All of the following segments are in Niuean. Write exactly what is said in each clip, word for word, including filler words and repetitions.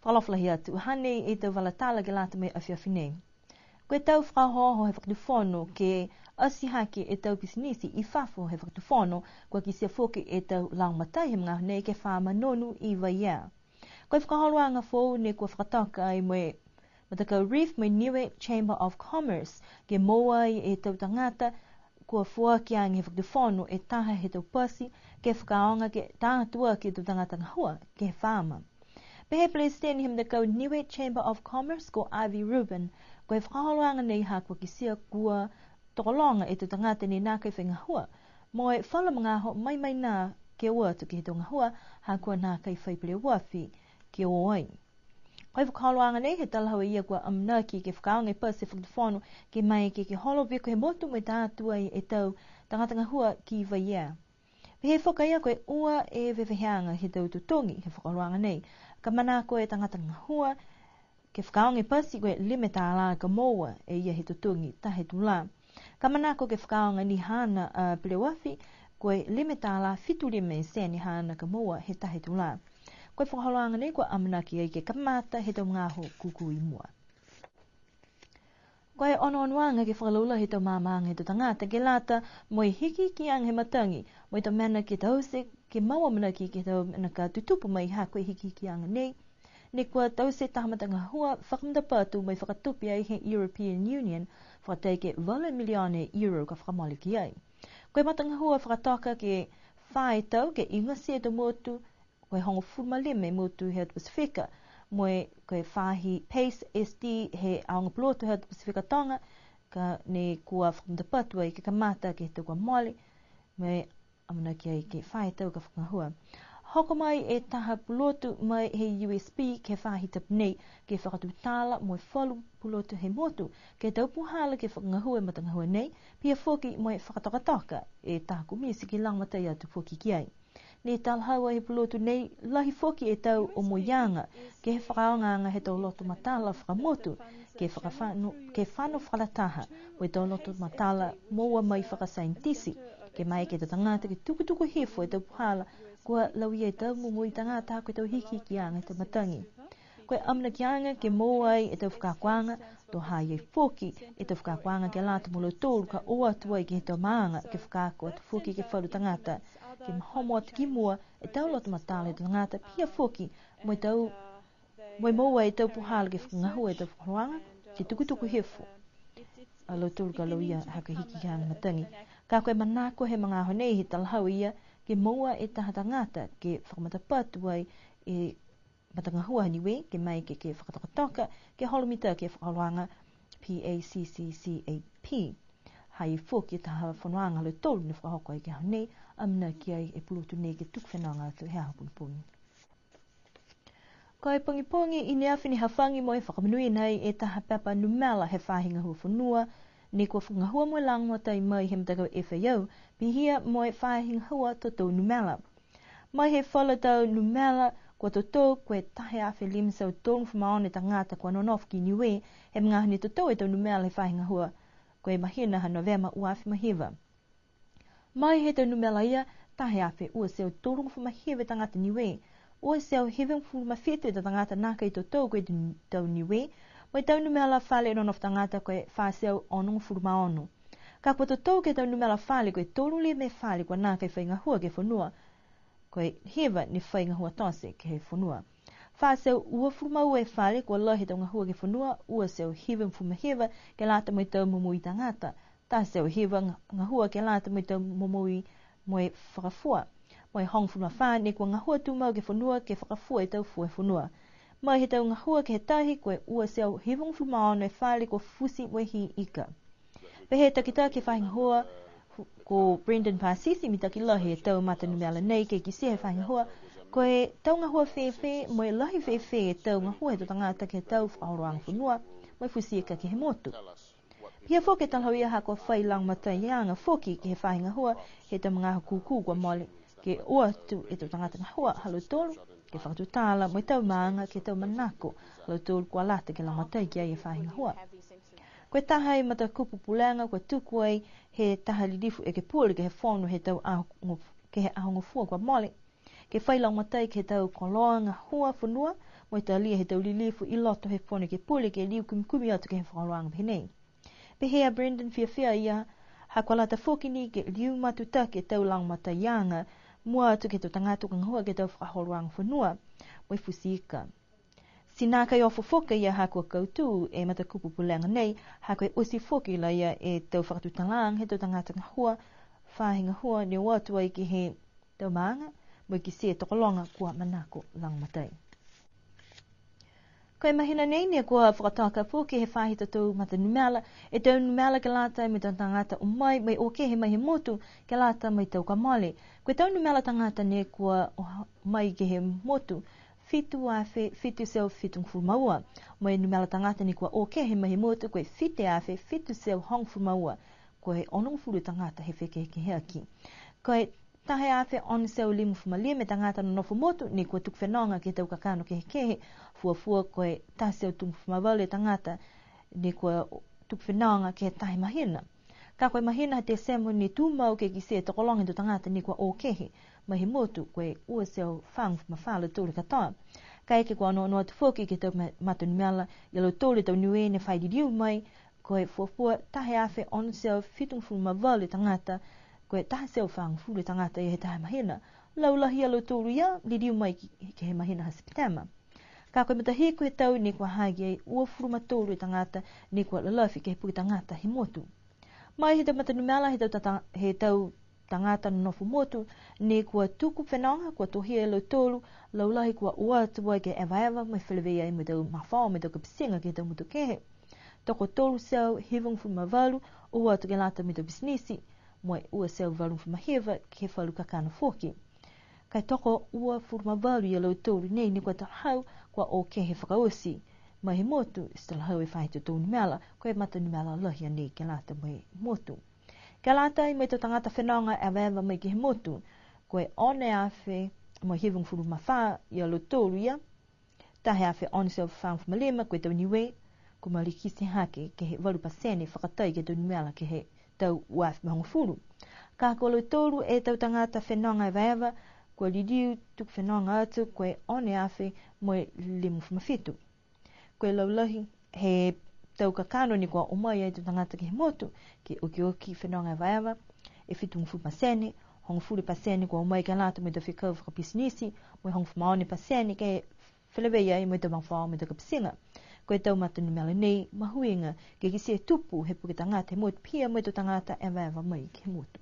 Fakaalofa lahi atu, hanei e tau vala tala ke lata mo e afiafi nei. Ko e tau fakaohooho he fakatufono ke ati hake e tau pisinisi i fafo he fakatufono, kua kitia foki e tau lagomatai he magaaho nei ke he fā Manonu i Vaiea. Ko e fakaholoaga foou nei kua fakatoka ai mo e matakau Reef mo e Niue Chamber of Commerce, ke moua ai e tau tagata kua foaki age he fakatufono e taha he tau pasi, ke fakaaoga ke ta atu aki e tau tagata gahua ke he faama. Pehē e Pelesiteni he matakau Niue Chamber of Commerce ko Ivy Rubin, ko e fakaholoaga nei ha kua kitia kua tokologa e tau tagata ne nākai fai gahua, mo e falu magaaho mai mai nā ke o atu ke he tau gahua, ha kua nākai fai peleoafi ke o ai. Ko e fakaholoaga nei he talahau e ia kua amanaki ke fakaaoga e pasi he fakatufono, ke maeke ke holo viko he motu mo e ta atu ai e tau tagata gahua ki Vaiea. Pehē foki a ia ko e ua e veveheaga he tau totogi he fakaholoaga nei. Ka manako e tagata gahua ke fakaaoga e pasi ko e lima tālā ka moua e ia he totogi taha e tulā. Ka manako ke fakaaoga ni haana a peleoafi, ko e lima tālā fitu lima e sene haana ka moua he taha e tulā. Ko e fakaholoaga nei kua amanaki ai ke kamata he tau magaaho kūkū i mua. Ko e onoonoaga ke fakalaulahi e tau maamaaga he tau tagata ke lata mo e hikihikiaga he matagi, mo e tau mena ke taute ke mau amanaki ke he tau mena ka tutupu mai ha ko e hikihikiaga nei. Ne kua taute e taha matagahua fakamatapatu mo e fakatupe ai he European Union, fakatatai ke valu miliona e euro ka fakamole ki ai. Ko e matagahua fakatoka ke fā e tau ke igatia e tau motu, ko e hogofulu ma lima e motu he atu Pasifika, mo e ko e faahi PACE-SD he aoga pulotu he atu Pasifika Toga, ka ne kua fakamatapatu ai ke kamata ke he tau kua mole, mo e amanaki ai ke fā e tau ka fakagahua. Hoko mai e taha pulotu mai he U S P ke he faahi tapu nei, ke fakatutala mo e falu pulotu he motu, ke he tau puhala ke fakagahua e matagahua nei, pihia foki mo e fakatokatoka e taha komiti ke lagomatai atu foki ki ai. Ne talahau ai he pulotu nei, lahi foki e tau omoiaga ke he fakaaogaaga he tau loto matala fakamotu, ke fakafano, ke fano fakalataha mo e tau loto matala moua mai fakasaienitisi, ke maeke e tau tagata ke tukutuku hifo e tau puhala kua lauia e tau momoui tagata ha ko e tau hikihikiaga he tau matagi. Ko e amanakiaga ke moua ai e tau fakaakoaga, to ha i ai foki e tau fakaakoaga ke lata mo lautolu ka o atu ai ke he tau maaga, ke fakaako atu foki ke he falu tagata, ke mahomo atu ki mua e tau loto matala he tau tagata, pihia foki mo e tau, mo e moua e tau puhala ke fakagahua e tau fakaholoaga, ke tukutuku hifo a lautolu ka lauia ha ko e hikihikiaga matagi. Ka ko e manako he magaaho nei he talahau e ia ke moua e taha tagata ke fakamatapatu ai e matagahua ha Niue, ke maeke ke fakatokatoka ke holo mitaki e fakaholoaga PACCCAP. Ha i ai foki e taha fonoaga ha lautolu ne fakahoko ai ke he aho nei, amanaki ai e pulotu nei ke tuku fenoga atu he aho pogipogi. Ko e pogipogi i ne afi ne hafagi mo e fakamonuina ai e taha pepa numela he faahi gahua fonua, ne kua fakagahua mo e lagomatai mai he matakau F A O, pihia mo e faahi gahua totou numela. Mai he falu tau numela kua totou, ko e taha e afe lima e teau tolugofulu ma ono e tagata kua nonofo ki Niue, he magaaho ne totou e tau numela he faahi gahua, ko e mahina ha Novema ua afe ma hiva. Mai he tau numela ia, taha e afe ua e teau tolugofulu ma hiva e tagata Niue, ua e teau hivagofulu ma fitu e tau tagata nākai totou ko e tau Niue, mo e tau numela fale nonofo tagata ko e fā e teau onogofulu ma ono. Ka kua totou ke he tau numela fale ko e tolu lima e fale kua nākai fai gahua ke he fonua, ko e hiva ne fai gahua tote ke he fonua. Fā e teau uafulu ma ua e fale kua lahi e tau gahua ke he fonua, ua e teau hivagofulu ma hiva ke lata mo e tau momoui tagata, taha e teau hiva ga-, gahua ke lata mo e tau momoui mo e fakafua. Mo e hogofulu ma fā ne kua gahua tumau ke he fonua ke fakafua e tau fua he fonua. Mai he tau gahua ke he tahi, ko e ua e teau hivagofulu ma ono e fale kua futi mo e hī ika. Pehē e takitaki he faahi gahua, ko Brendan Pasisi, mitaki lahi e tau mata numela nei ke kitia he faahi gahua, ko e tau gahua fēfē mo e lahi fēfē e tau gahua he tau tagata ke he tau fakaholoaga fonua, mo e futi ika ke he motu. Pihia foki e talahau ia ha kua fai lagomataiaga foki ke he faahi gahua he tau magaaho kūkū kua mole, ke o atu e tau tagata gahua ha lautolu ke fakatutala mo e tau maaga ke he tau manako ha lautolu kua lata ke lagomatai ki ai e faahi gahua. Ko e taha e matakupu pulega kua tuku ai he taha lilifu ekepule ke he fono he tau aho gof-, ke he aho gofua kua mole. ke fai lagomatai ke he tau koloa gahua fonua, mo e talia he tau lilifu i loto he Fono Ekepule ke liu kumikumi atu ke he fakaholoaga pehē nei. Pehē a Brendan, fiafia ia, ha kua lata foki ni ke liu matutaki e tau lagomataiaga, mua atu ke he tau tagata ka gahua ke he tau fakaholoaga fonua, mo e futi ika. Ti nākai ofo foki a ia ha kua kautū e matakupu pulega nei, ha ko e oti foki la ia e tau fakatutalaaga he tau tagata gahua, faahi gahua ne o atu ai ke he tau maaga, mo e kitia e tokologa kua manako lagomatai. Ko e mahina nei ne kua fakatoka foki he faahi totou matanumela e tau numela ke lata mo e tau tagata o mai, mo e o kehe mai he motu ke lata mo e tau kua mole. Ko e tau numela tagata ne kua o mai ke he motu, fitu afe fitu teau fitugofulu ma ua. Mo e numela tagata ne kua o kehe mai he motu, ko e fitu afe fitu teau hogofulu ma ua. Ko e onogofulu tagata he fekehekeheaki. Ko e taha e afe ono teau limagofulu ma lima e tagata nonofo motu ne kua tuku fenoga ke he tau kakano kehekehe, fuafua ko e taha teau tolugofulu ma valu e tagata ne kua tuku fenoga ke he taha e mahina. Ka ko e mahina ha Tesema ne tumau ke kitia e tokologa he tau tagata ne kua o kehe mai he motu, ko e ua teau fagofulu ma fā a lautolu katoa. Kaeke kua onoono atu foki ke he tau ma-, matanumela ia lautolu e tau Niue ne fai liliu mai, ko e fuafua taha e afe ono teau fitugofulu ma valu e tagata, ko e taha teau fagofulu e tagata ia he taha e mahina. Laulahi a lautolu ia liliu mai ke, ke he mahina ha Sepetema. Ka ko e matahiku he tau ne kua ha ha i ai uafulu ma tolu e tagata ne kua lalafi ke he puke tagata he motu. Mai he tau matanumela he tau tata-, he tau tagata nonofo motu ne kua tuku fenoga, kua tohia e lautolu, laulahi kua o atu ai ke evaeva mo e feleveia ai mo e tau magafaoa mo e tau kapitiga ke he tau motu kehe. Tokotolu teau hivagofulu ma valu o atu ke lata mo e tau pisinisi, mo e ua teau valugofulu ma hiva ke he falu kakano foki. Ka e tokouafulu ma valu ia lautolu nei ne kua talahau kua o kehe fakaoti mai he motu, ti talahau e faahi totou numela, ko e matanumela lahi a nei ke lata mo e motu. Ke lata mo e tau tagata fenoga evaeva mai ke he motu, ko e ono e afe mo e hivagofulu ma fā ia lautolu ia, taha e afe ono teau fagofulu ma lima, ko e tau Niue, kua malikiti hake ke he valu pasene fakatai ke he tau numela ke he tau ua afe mo e hogofulu. Ka ko lautolu e tau tagata fenoga evaeva, kua liliu tuku fenoga atu, ko e ono e afe mo e limagofulu ma fitu. Ko e laulahi he tau kakano ne kua o mai ai e tau tagata ke he motu, ke okioki fenoga evaeva, e fitugofulu pasene, hogofulu pasene kua o mai ke lata mo e tau fekau fakapisinisi, mo e hogofulu ma ono pasene ke feleveia ai mo e tau magafaoa mo e tau kapitiga. Ko e tau matanumela nei mahuiga ke kitia e tupu he puke tagata he motu pihia mo e tau tagata evaeva mai ke he motu.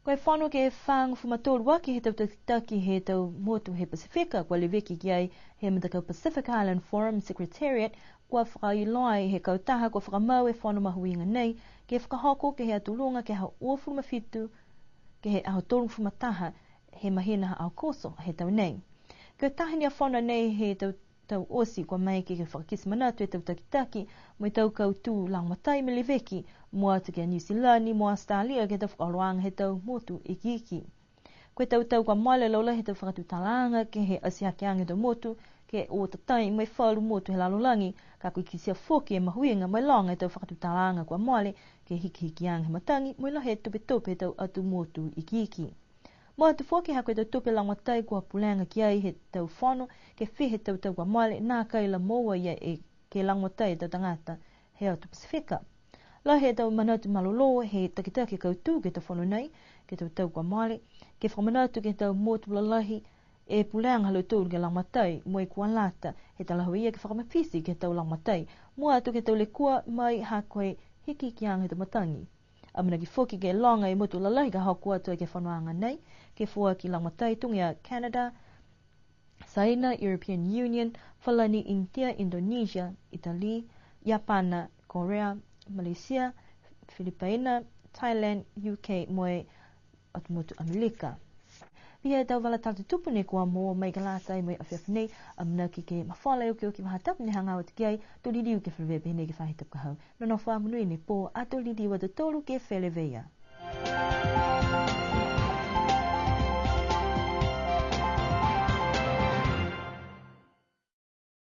Ko e fono ke fagofulu ma tolu aki he tau takitaki he tau motu he Pasifika, kua leveki ki ai he matakau Pacific Island Forum Secretariat, kua fakailoa ai he kautaha kua fakamau e fono mahuiga nei ke fakahoko ke he Aho Luga ke he aho uafulu ma fitu, ke he aho tolugofulu ma taha he mahina ha Aokuso he tau nei. Ko e taha ni a fono nei he tau tau oti kua maeke ke fakakite manatu e tau takitaki mo e tau kautū lagomatai mo e leveki, mua atu ki a Niu Silani mo Australia ke he tau fakaholoaga he tau motu ikiiki. Ko e tau tau kua mole laulahi he tau fakatutalaaga ke he atihakeaga he tau motu, ke o tatai mo e falu motu he lalolagi, ka kua kitia foki e mahuiga mo e loga e tau fakatutalaaga kua mole, ke hikihikiaga he matagi, mo e lahi e tupetupe he tau atu motu ikiiki. Mua atu foki ha ko e tau tupe lagomatai kua pulega ki ai he tau fono, ke fiha e tau tau kua mole, nākai la moua ia e ke lagomatai e tau tagata he atu Pasifika. Lahi e tau manatu malolō he takitaki kautū ke he tau fono nei, ke he tau tau kua mole, ke fakamanatu ke he tau motu lalahi e pulega ha lautolu ke lagomatai, mo e kua lata he talahau ia ke fakamafiti ke he tau lagomatai, mua atu ke he tau lekua mai ha ko e hikihikiaga he tau matagi. Amanaki foki ke loga e motu lalahi ka hoko atu ai ke he fonoaga nei, ke foaki lagomatai tuga a Canada, Saina, European Union, Falani, India, Indonesia, Italy, Iapana, Korea, Malaysia, Filipaina, Thailand, U K, mo e atu motu Amelika. Pihia e tau vala tala tutupu ne kua moua mai ke lata mo e afiafi nei, amanaki ke mafola e okioki faahi tapu ne hagaao atu ki ai, to liliu ke feleveia pehē nei ke he faahi tapu ka hau. Nonofo ā, monuina e pō, ato liliu a tautolu ke feleveia.